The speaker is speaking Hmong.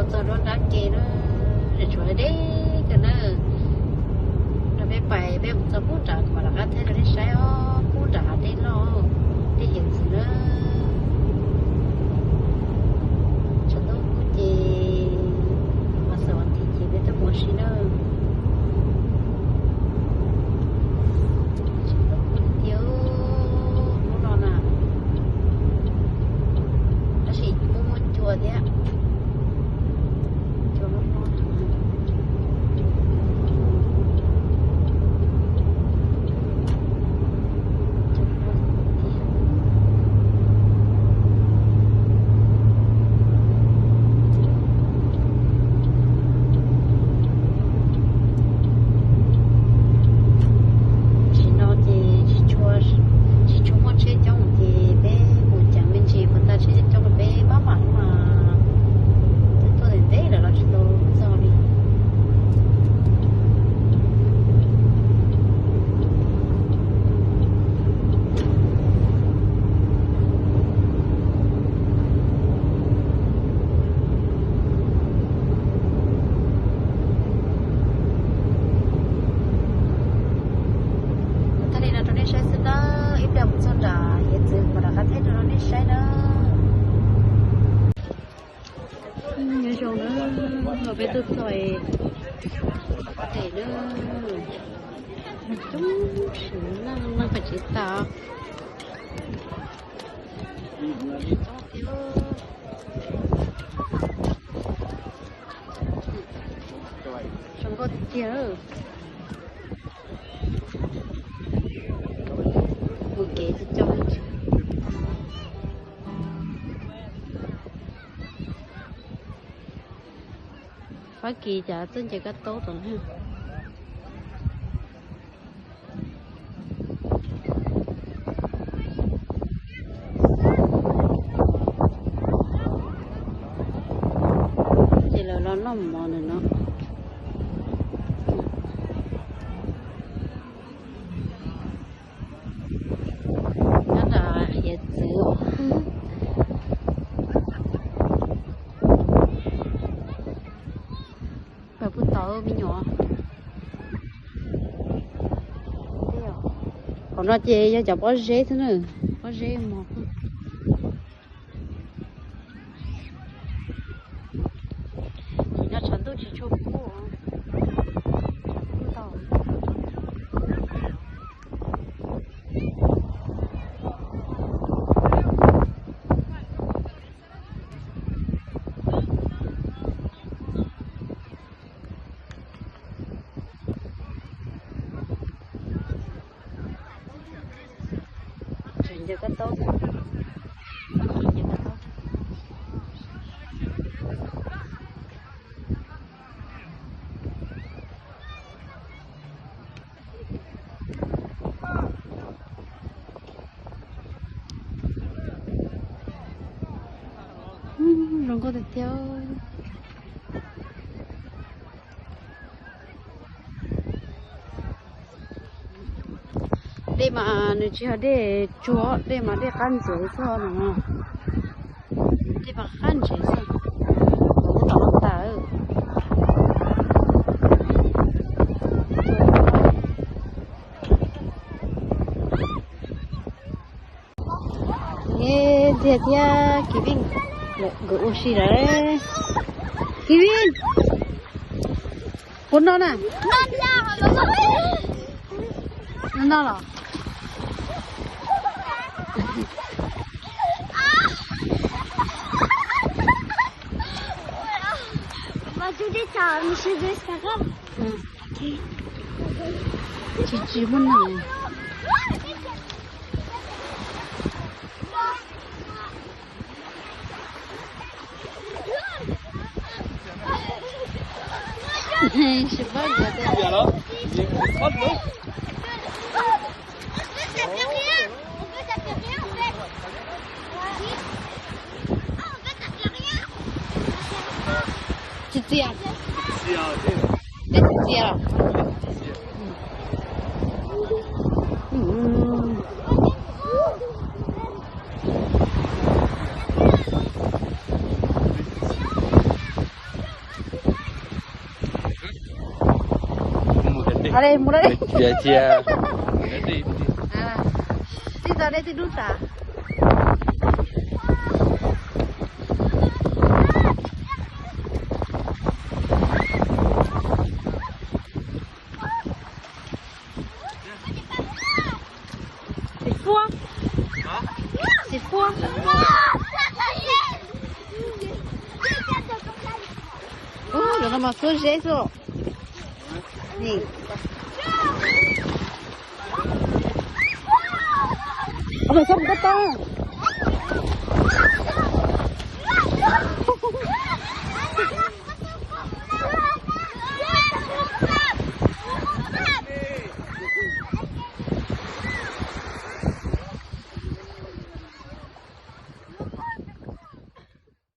Txog nruab nrab ke na, tshuav deb kawg na. Rau peb pais, peb mus txog pub nram kuv mam rov qab thaij rau nej saib os, pub nram hav dej loj, dej hiav txwv na. Tshav ntuj ces, mas xaum vas thiv ces peb tuaj mus ua si na. Tshav ntuj tiag hnub no na, tab sis muaj muaj cua thiab. Tam sim no ces tsis tshua, tsis tshua muaj tsheb coob ces peb mus ceev me ntsis puas tas tsheb coob coob peb maj mam mas tuaj ntev lawm los tsis tau txog li. Thaij li no rau nej saib xwb na, ib pliag mus txog nram hiav txwv kuv mam rov qab thaij rau nej saib na. Nyob zoo na, peb tuaj txog es, pem na, coob tshwm na, neeg pes tsev tas. Zoo nkauj tiag. Mus kev coob. Fab Kis cas txawj nce kab taub tom ntej. Ces lawv los noj mov ntawm no. Nyob nram hiav txwv. Pawg puj tau me nyuam. Qhov no ces yog cov pob zeb xwb na, pob zeb mos. Tam sim no tshav ntuj tsis tshua kub, tshav kub ntau. Tseem nce kab taub xwb. Zoo nkauj tiag tiag. Dej mas nws tsis yog dej tsuag, dej mas dej qab ntsev xwb no. Dej mas qab ntsev xwb. Kuv tab tom tas. Ntxiag thiab Kis Vij nkawd ua si lawm. Kis Vij, puas noj na? Noj los? Tsis tsis muaj neeg. Txias txias. Txias txias. Cia cia. Tij tau dej tij dub tas. Xim fuab. Xim fuab. Ub, zaum no mas xuab zeb xwb. Ub, mas txhob mus tab tab.